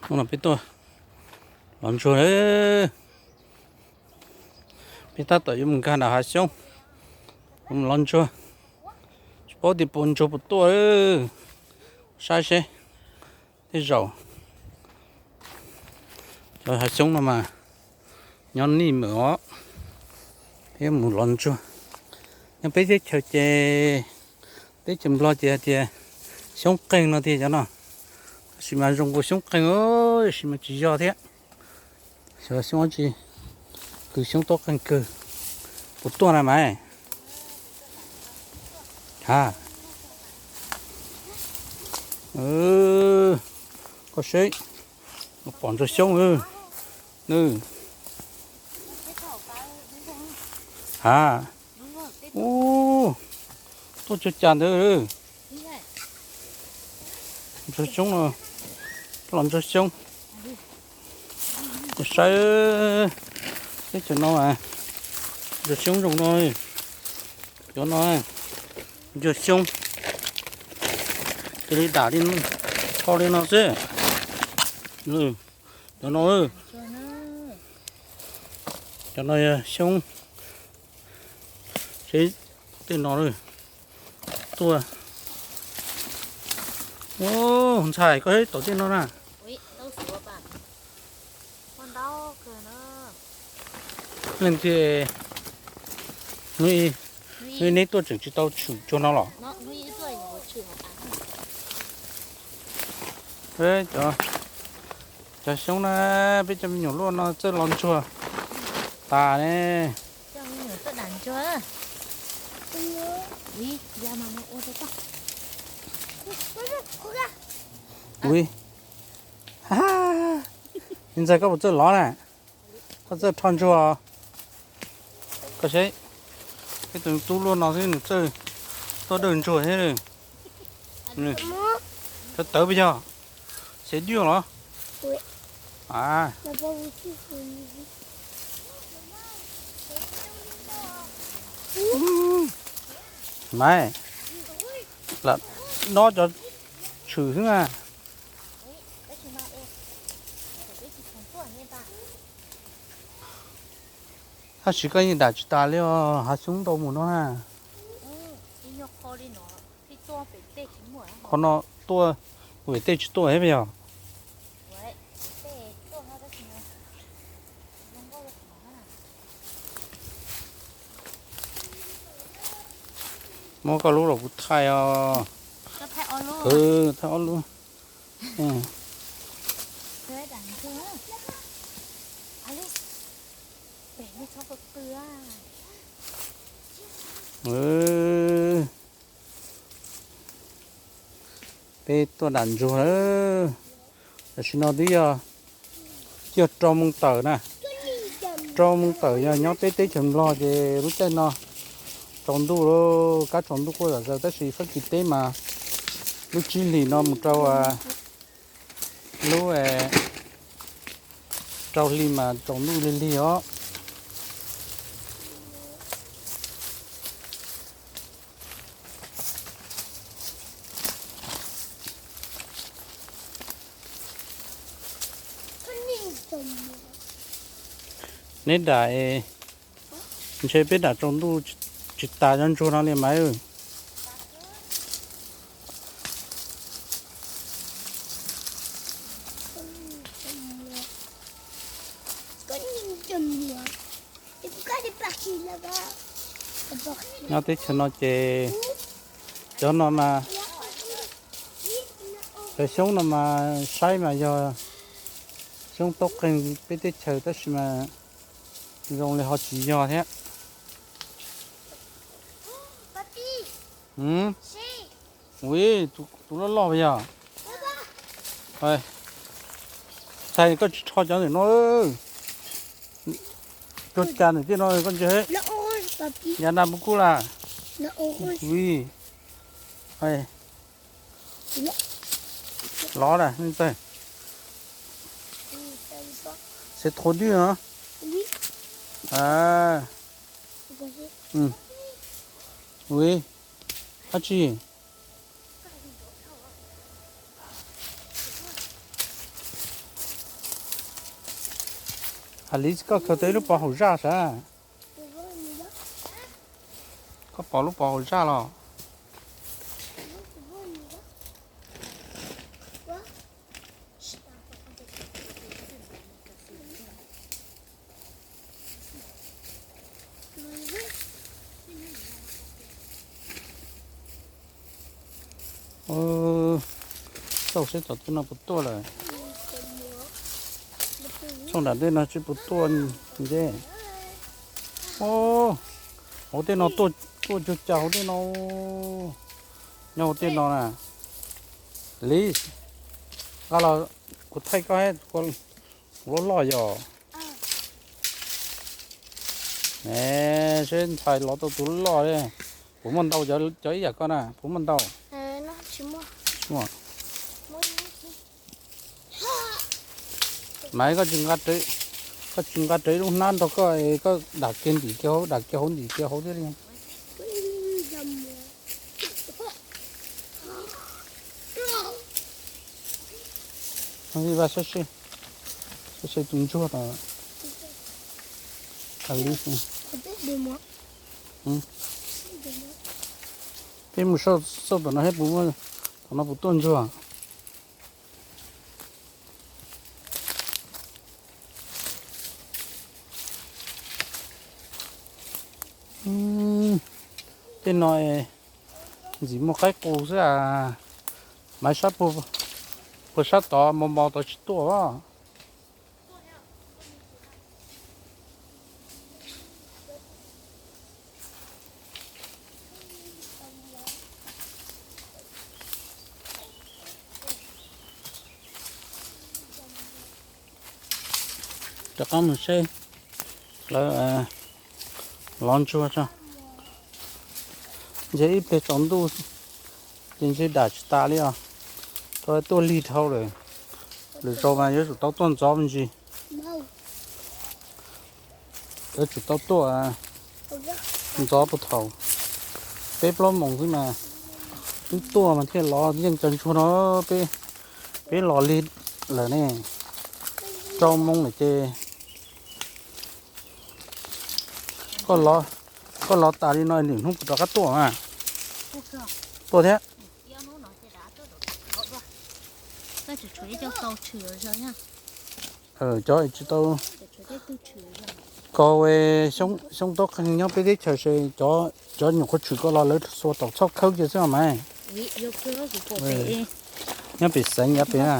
Hnub no peb tuaj lov ntsuag lawm. Peb tab tom yuav mus nkag nram hav xyoob, yuav mus lov ntsuag. Tsis paub tias puas ntsuag puas tuaj. Saib seb, tej zaum cov hav xyoob no mas nyob nij mem os. Peb yuav mus lov ntsuag. Nyob peb teb chaws ces, teb chaws Nplog ces hais tias xyoob qeeg no tiag cov no. Tab sis mas zoo nkaus xyoob qeeg, tab sis mas tsis yog thiab. Xyov xyoob dab tsi, kws xyoob tuaj qeeg kawg. Puas tuaj na mas? Ha, koj seb, pom ntsuag xyoob. Nws, ha, ub, tuaj cuag cas ntawd. Ntsuag xyoob no, los ntsuag xyoob. Saib, teb chaws no, ntsuag xyoob zoo no. Cov no, ntsuag xyoob, cia li dam li, tho li no xwb. Cov no, cov no yog xyoob, seb, tej no tuaj. Ntxhais, koj seb tom tej no na. Leej twg, hnub ib neb tuaj tseem tsis tau tshwm cuag no los? Cov xyoob na, peb cov me nyuam luaj no txawj lov ntsuag tas ne. Ui, ntxhais, koj puas txawj lov na? Koj txawj rho ntsuag? Koj seb, peb tus tub luaj no xwb nws txawj tuaj dawj ntsuag thiab. Tawv tawv puas yog? Xev dwj los? Mas, lam dob cov tshwm xwb na. Tab sis koj yeej dam tsis tas li os, hav xyoob ntau mus no na. Qhov no tuaj, pem tej tsis tuaj thiab puas yog? Muab koj lub los kuv thaij os. Thaij ob lub. Peb tuaj dam ntsuag lawm. Tam sim no twb yog, yog rau moos tawm na. Rau moos tawm, yog nyob peb teb chaws Nplog ces lub caij no tsaus ntuj lawm, kab tsaus ntuj quaj zom zaws, tab sis Fab Kis teb mas lub tsib hlis no mus rau lub rau hli mas tsaus ntuj lig lig os. Neb dam, ntshe peb dam tsaus ntuj tsis tas cov ntsuag no li mas. Nyob teb chaws no ces cov no mas, cov xyoob no mas saib mas yog xyoob tuaj qeeg peb teb chaws tab sis mas zoo li ho tsis yog thiab. Ui, tus loj loj yog. Ntxhais, koj tsis rho cov ntawm no. Tuaj cas ntawm tej no koj ntsia. Yav nag puas kub las? Ui, lov na. C'est trop dur, hein? Ui, dab tsi? Hais li koj khaws tau ib lub pov haum zaj sav? Koj pom lub pov haum zaj los? Xauj seb tom tej no puas tuaj lawm. Xauj nram tej no tsis puas tuaj ntej. Hauv tej no tuaj, tuaj cuag cas hauv tej no. Nyob hauv tej no na. Lis, nqa los kuv thaij koj, kuv loj loj yom. Seb ntxhais los tau tus loj li. Puas muaj ntau cov ib yam koj na, puas muaj ntau? Mas koj tsis nqa, koj tsis nqa rawv lub hnab nrog koj, koj dam kiag ntim kiag hauv, dam kiag hauv ntim kiag hauv thiab li. Vaj saib seb, saib seb tus ntsuag no. Peb mus xauj tom no seb puas, tom no puas tuaj ntsuag. Tej no ntxim muaj qaib qus xwb as. Mas sab puag, puag sab tod mos mos tod tsis tuaj os. Rov qab mus seb lawv lov ntsuag tso. Ntshe ib pliag tsaus ntuj ces ntshe dam tsis tas li os. Tau tuaj lig dhau lawm. Lwm zaus mas yuav tsum tau tuaj ntxov me ntsis. Yuav tsum tau tuaj ntxov puag thaum peb plaub moos xwb mas twb tuaj mas thiaj lov yeej cov ntsuag no. Peb, peb los lig lawm ne, rau moos lawm ces koj los, koj los tas li no lwm hnub kuv rov qab tuaj mas. Tuaj thiab. Cov tsis tau kos, xyoob tob qeeg nyob peb teb chaws ces cov nyuam qhuav tshwm ko los lawv xuas taum txhob khawb kiag xwb mas. Nyob pem xeev yav pem na.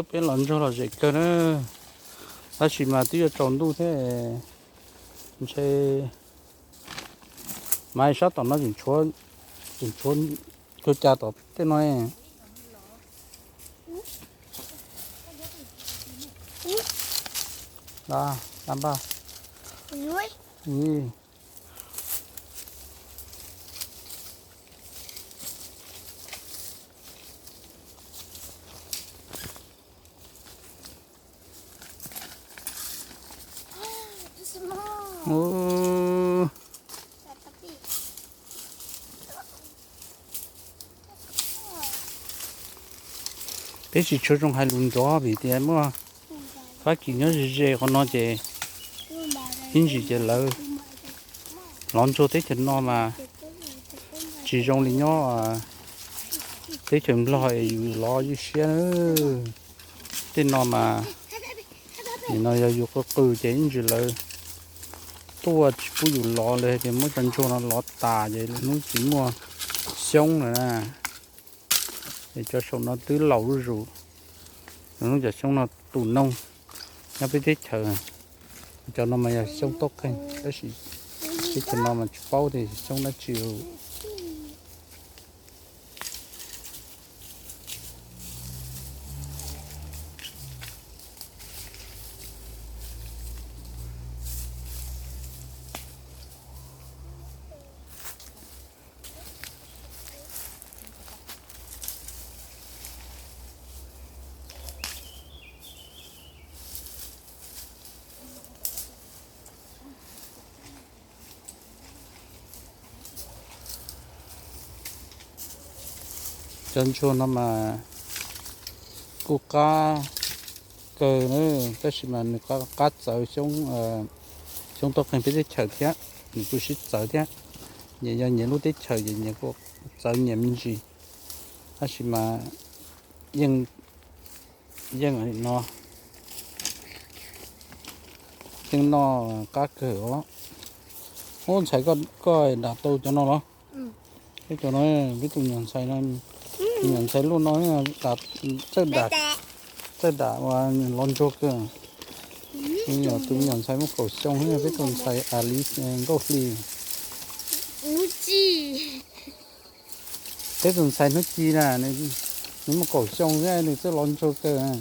Peb los ntsuag lom zem kawg na, tab sis mas twb yuav tsaus ntuj thiab. Ntshe mas sab tom no tseem tshuav, tseem tshuav cuag cas tom tej no. Peb tsis tshua zoo hais lus nrov vim tias muaj Fab Kis nyob ze ze qhov no ces ib ntsis ces lawv lov ntsuag teb chaws no mas tsis zoo li nyob teb chaws Nplog es yus lov ywj siab na. Tej no mas nim no yog yus qw qw ces ib ntsis lawv tuaj tsis pub yus lov, lawv hais tias muab cov ntsuag no lov tas ces lwm hnub tsis muaj xyoob lawm na. Es cov saum no twb laus zuj zus, lwm hnub cov xyoob no tus noog nyob peb teb chaws. Cov no mas yog xyoob tob qeeg tab sis teb chaws no mas tsis paub tias xyoob dab tsi. Cov ntsuag no mas kuj qab kawg na, tab sis mas nws qab txawv xyoob tuaj qeeg peb teb chaws thiab. Nws kuj sib txawv thiab. Nyias yog nyias lub teb chaws ces nyias kuj txawv nyias me ntsis, tab sis mas yeej, yeej no, yeej noj qab kawg os. Ub, ntxhais, koj dam tau cov no los? Peb cov no, peb tus nyuam ntxhais no, tus nyuam ntxhais luaj no, txawj dam, txawj dam uas los ntsuag kawg. Tus me nyuam ntxhais muaj kaum xyoo, peb tus ntxhais Alice nkauj hli. Peb tus ntxhais hnub ci na, nws muaj kaum xyoo thiab nws txawj los ntsuag kawg.